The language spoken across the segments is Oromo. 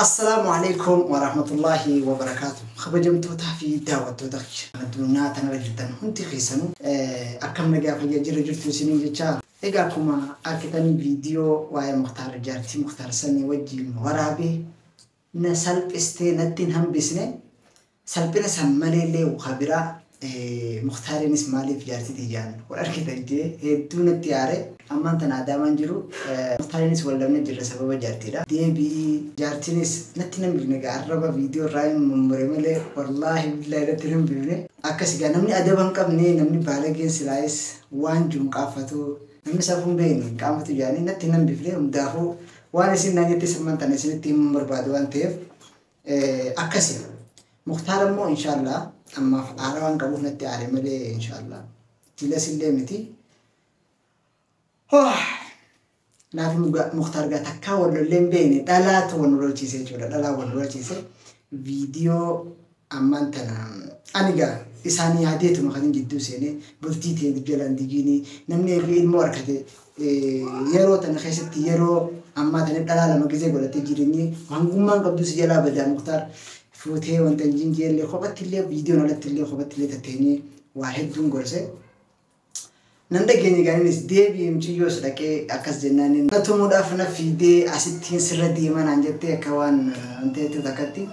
Assalaamu alaikum warahmatullaahi wabarakaatu. Kabajamtootaa fi daawwattoota kiyya addunyaa tanarra jirtan hundi keessanuu akkam nagaa fayyaa jira jirtu isiniin jechaa. Egaa akkuma argitanii viidiyoo waa'ee Muktaar jaartii Muktaar sanii wajjin waraabee na salphistee natti hin hambisne. Salphina san maleellee ka biraa Muktaariinis maaliif jaartii tiyyaan wal argitan jee hedduu natti aare. Ammaan tana Adaamaan jiru Muktaariinis wal dhabne jirra sababa jaartiidha. Deebi'ii jaartiinis natti hin hambifne gaa arraba viidiyoo irraa hin mummure malee wallaahi billaahi natti hin hambifne. Akkas gaa namni adaba hin qabne, namni baalageen silaayis waan jiru hin qaanfatu, namni safuu hin beekne hin qaanfatu jedhanii natti hin hambifne. Hundaafuu waan isin naan jette ammaan tana isinitti himuu barbaadu waan ta'eef akkasi. Muktaar immoo inshaallah ammaaf aara waan qabuuf natti aare malee inshaallah jilas illee miti. Naaf Muktaar gaa takkaa wal lollee hin beekne, dhalaatu wal nu lolchiise jechuudha. Dhalaa wal nu lolchiise. Viidiyoo ammaan tana ani gaa isaan yaadeetuma kan jidduu seenee bultii ta'e jalaan digiinii namni eegee ilmoo harkate yeroo tana keessatti, yeroo ammaa tana dhalaa lama gizee godhatee jireenyi hangummaan qabdu si jalaa badaa. Muktaar fuutee wanta hin jinjeellee kophatti illee viidiyoon alatti illee kophatti illee tatteenyee waa hedduun gorse. Nan dhageenye gaaniinis deebi'ee mucayyoos dhaqee akkas jennaan na tumuudhaaf na fiidee asittiin sirra deema naan jettee akka waan wanta jettu takkatti.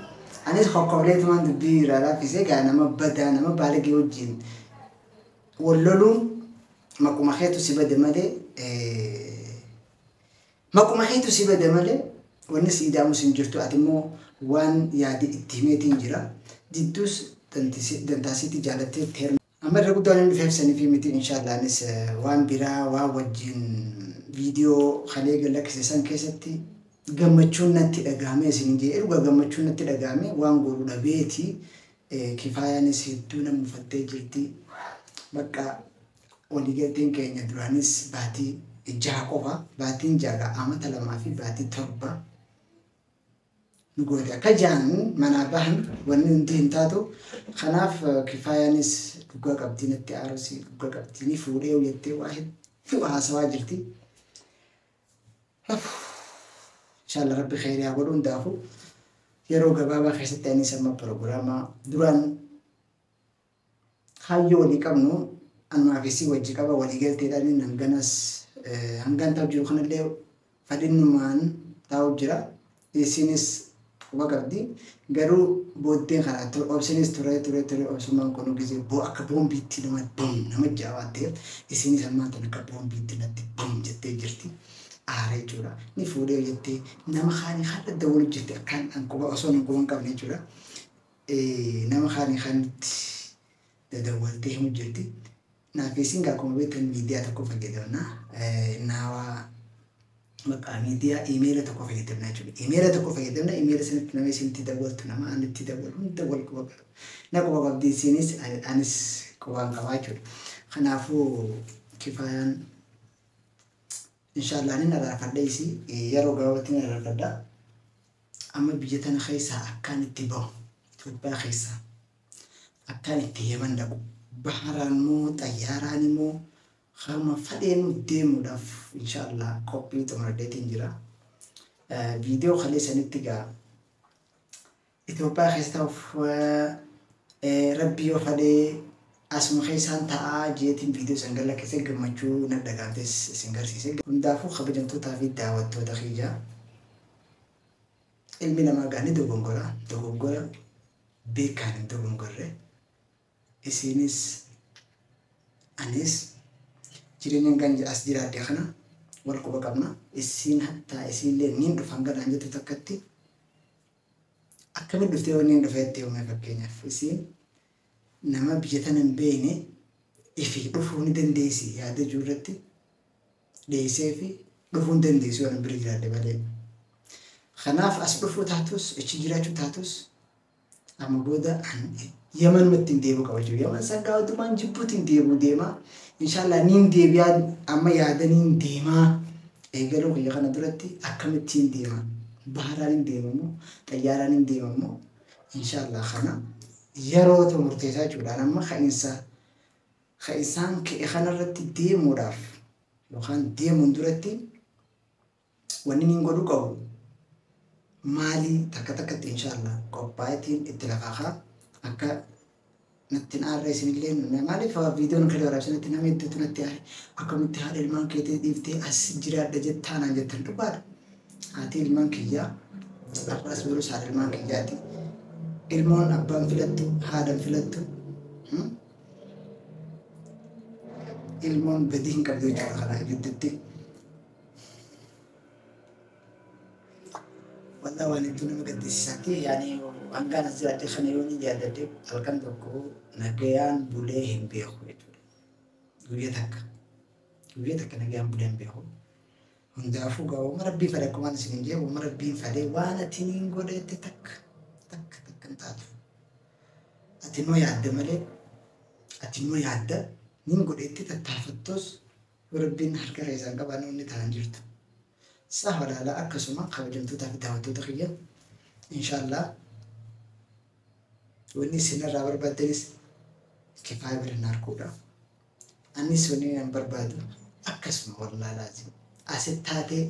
Anis kokkobleetumaan dubbii irraa laaffisee. Gaa nama badaa, nama baalagee wajjin wal loluun maquma keetu si bade malee, maquma keetu si bade malee wanni si ida'amus hin jirtu. Ati immoo waan yaade itti himeetiin jira. Didduus dantaasiitti jaalattee teerma. Amma irra guddaan inni dhufeef saniif miti inshaallah. Anis waan biraa waan wajjin viidiyoo kalee galakkise san keessatti gammachuun natti dhagahame isin jee erga gammachuun natti dhagahame waan godhu dhabeeti. Kifaayaanis hedduu na mufattee jirti. Bakka waliigalteen keenya duraanis baatii 6 qofa, baatiin 6 amata 2 fi baatii 7 nu goote. Akka jaan manaa bahan wanni hundi hin taatu. Kanaaf Kifaayaanis dhugaa qabdii, natti aarusi dhugaa qabdii, ni fuudhee jettee waa hedduu haasawaa jirti. Inshallah rabbi kheyrii haa godhu. Hundaafuu yeroo gabaabaa keessatti anis amma piroogiraama duraan kaayyoo walii qabnu anumaa fi si wajji qaba waliigalteedhaan hanganas hangan ta'u jiru kanallee fadhinnumaan taa'u jira. Isinis quba qabdi. Garuu booddeen kana obsinis ture ture ture, obsumaan kun gisee boo akka boombiitti nama bum nama ja'a waan ta'eef isinis ammaan tan akka boombiitti natti bum jettee jirti. Aara jechuudha. Ni fuudhee jettee nama kaanii kan adda wal jirti akkaan an quba osoo hin quba hin qabne jechuudha. Nama kaanii kanitti dadawwaltee himu jirti. Naaf isin akkuma beektan miidiyaa tokko fayyadamna. Naawaa maqaa miidiyaa iimeela tokko fayyadamna jechuudha. Iimeela tokko fayyadamna, iimeela sanatti nama isinitti dawwaltu, nama ani itti dawwalu hunda wal quba qaba. Na quba qabdi isinis, anis qubaan qabaa jechuudha. Kanaafuu Kifaayaan inshaallah ni araarfadha, isii yeroo gabaabatti ni araarfadha. Amma biyya tana keessaa akkaan itti bahu, Itoophiyaa keessaa akkaan itti Yaman dhaqu, baharaan moo xayyaaraan immoo haruma fadheenu deemuudhaaf inshaallah qophii xumuradheetiin jira. Viidiyoo kalee sanitti gaa Itoophiyaa keessa ta'uuf rabbi yoo fadhee asuma keessaan ta'aa jeetiin viidiyoo san galakkisee gammachuu na dhagaamtes isin garsiise. Hundaafuu kabajamtootaa fi daawwattoota kiyya, ilmi namaa gaa ni dogongora, dogongora beekaan hin dogongorre. Isinis anis jireenya hangaan as jiraadhe kana wal quba qabna. Isiin hattaa isiillee niin dhufa hanganaan jettu takkatti akkamitti dhuftee wanni hin dhufeetti uume? Fakkeenyaaf isiin nama biyya tana hin beekne ifii dhufuu ni dandeessi yaada jiru irratti dhiyeessee fi dhufuu hin dandeessu yoo bira jiraadhe malee. Kanaaf as dhufuu taatus, achi jiraachuu taatus, amma booda Yamanumatti hin deebi'u qaba jiru. Yaman sangaa odumaan jibbuutti hin deebi'u deema. Inshaallah niin deebi'aa, amma yaadaniin deemaa. Eegaluu kiyya kana duratti akkamittiin deema? Baharaan hin deemamoo xayyaaraan hin deemamoo? Inshaallah kana yerootu murteessaa jechuudhaan amma ka'iinsa ka'isaan ka'e kanarratti deemuudhaaf yookaan deemuun duratti wanni niin godhuu qabu Maalii takka takkatti inshaallah qophaa'eetiin itti lafaakaa akka natti aarree isinillee. Maaliif viidiyoon kan waraabsanitti nama hedduutu natti aare, akkamitti haadha ilmaan keetii dhiiftee as jiraadha jettaa naan jettan. Dhugaadha. Haati ilmaan kiyyaa har'as borus haadha ilmaan kiyyaati. Ilmoon abbaan filattu, haadhan filattu. Ilmoon badii hin qabdu jechuudha kanaa gidduutti. Wallah, waan hedduu nama gaddisiisaati. Yaani hangaan as jiraadhe kana yoo ni yaadadhe, halkan tokko nagayaan bulee hin beeku jechuudha. Guyyaa takka. Guyyaa takka nagayaan bulee hin beeku. Hundaafuu gaa uuma Rabbii fedhe, akkuma isin hin jee, uuma Rabbiin fedhe waan ati niin godheette takka takka takka hin taatu. Ati noo yaadda malee, ati noo yaadda niin godheette tattaafattos, yoo Rabbiin harka keessaan qabaanne wanni ta'an jirtu. Saa walaalaa, akkasuma kabajamtootaa fi daawwattoota kiyya, inshaallah wanni isinirraa barbaaddanis kifaaya bira na arguudha. Anis wanni nan barbaadu akkasuma, wallaahi laazim asit taatee,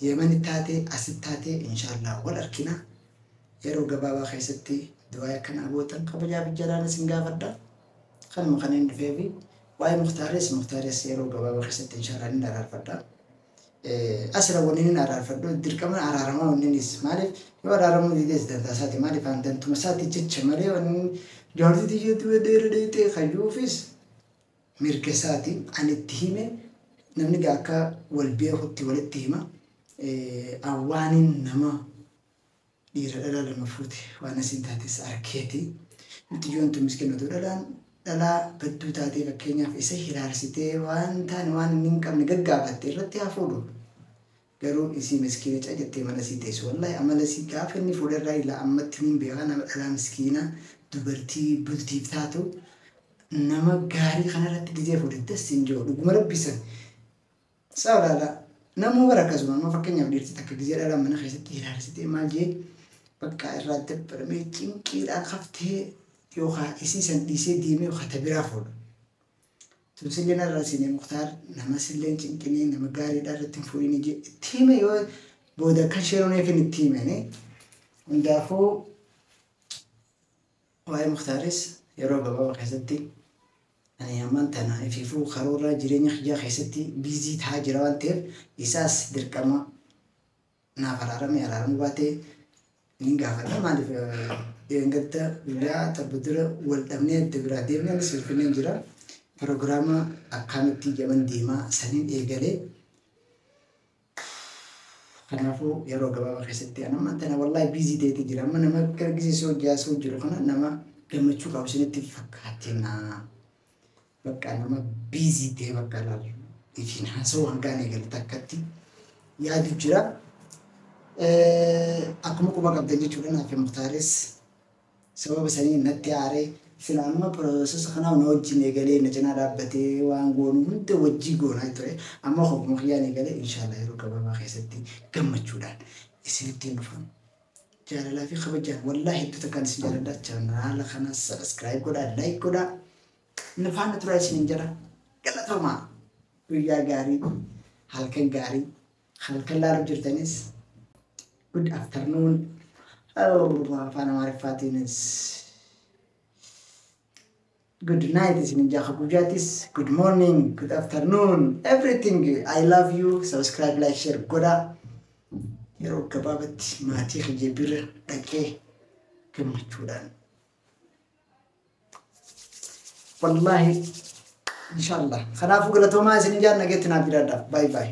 Yemani taatee, asit taatee, inshaallah wal arkina yeroo gabaabaa keessatti. Du'aa akkana gootan kabajaa fi jalaan isin gaafadha. Kanuma kan hin dhufeefi waa'ee Muktaares yeroo gabaabaa keessatti inshaallah ni araarfadha. Asirra wanni inni araarfadhu dirqama araaramaa, wanni innis maaliif yoo araaramuu didees dantaa isaati, maaliif aan dantuma isaati jecha malee, wanni jaartii xiyyeetti dheera dheetee kayyuufis mirga isaati. Ani itti hime, namni gaa akka wal beekutti walitti hima. Awwaaniin nama dhiira dhalaa lama fuute waan asiin taates arkeeti. Mucayyoon tun miskiin otoo dhalaan dhalaa badduu taatee, fakkeenyaaf isa hiraarsitee waan taane waan inni hin qabne gaggaafatte irratti haa fuudhu. Garuu isii miskiina ca jettee mana sii teessu, wallahi amala isii gaafa inni fuudherraa ilaa ammatti niin beekaa, nama dhalaa miskiina dubartii bultiif taatu, nama gaarii kanarratti gizee fuudhe das hin jiru, dhuguma rabbisan. Saa olaalaa namuu bara akkasuma. Amma fakkeenyaaf dhiirti takka gizee dhalaa mana keessatti hiraarsitee maal jee bakka irraa dabbaramee cinqiidhaan haftee yookaan isii san dhiisee deemee yookaan ta biraa fuudha. Tun silleen irraa siinee Muktaar nama silleen cinqinee nama gaariidhaa irratti hin fuudhin jee itti hime, yoo booda akka sheeroneefin itti himene. Hundaafuu waa'ee Muktaaris yeroo gabaabaa keessatti, ani ammaan tana ifiifuu karoora jireenya kiyyaa keessatti busy ta'aa jira waan ta'eef, isaas dirqama naaf araarame araaramuu baatee niin gaafadha. Maaliif gadda guyyaa 7 dura wal dhabnee adda biraa deemnee, anis Finfinneen jira. Piroogiraama akkaamitti Yaman deemaa saniin eegalee. Kanaafuu yeroo gabaabaa keessatti ani ammaan tana wallahi busy ta'eeti jira. Amma nama gargisiisuu hojjaasuu jiru kana nama gammachuu qabu isinitti fakkaatina. Bakka nama busy ta'e bakka laalu ifiin haasa'uu hangaan eegale takkatti yaadu jira. Akkuma quba qabdan jechuudha, naaf Muktaaris sababa sanii natti aaree, sila amma process kanaaf na wajjin eegalee na cinaa dhaabbatee waan goonu hunda wajjii goonaa ture. Amma hogguma kiyyaan eegalee, inshaallah yeroo gabaabaa keessatti gammachuudhaan isinittiin dhufan. Jaalalaa fi kabajaan, wallaahi hedduu takkaan isin jaaladha. Chaanaala kana subscribe godhaa, like godhaa. Na faana turaa isinin jedha. Galatoomaa. Guyyaa gaarii, halkan gaarii, halkan laaluuf jirtanis good afternoon. Afaan Amaariffaatiinis good night isinin jaafa, guyyaattis good morning, good afternoon, everything. I love you. Subscribe, like, share godhaa. Yeroo gabaabatti maatii kiyya bira dhaqee gammachuudhaan. Wallaahi, inshallah. Kanaafuu galatoomaa isinin jaan, nageetti naaf jiraadha. Bye bye.